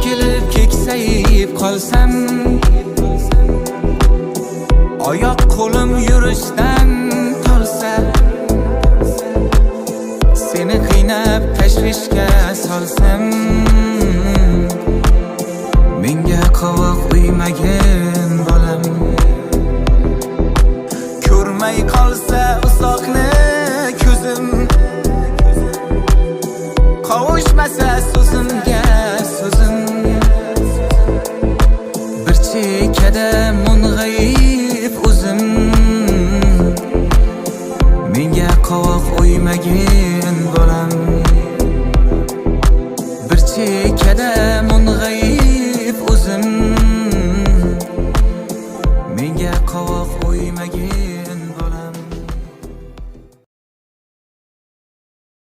Kelib keksayib qolsam, oyoq qo'lim yurishdan tolsa, seni qiynab tashvishga solsam, menga qovoq uymagin, bolam. Ko'rmay qolsa uzoqni ko'zim, qovushmasa so'zimga.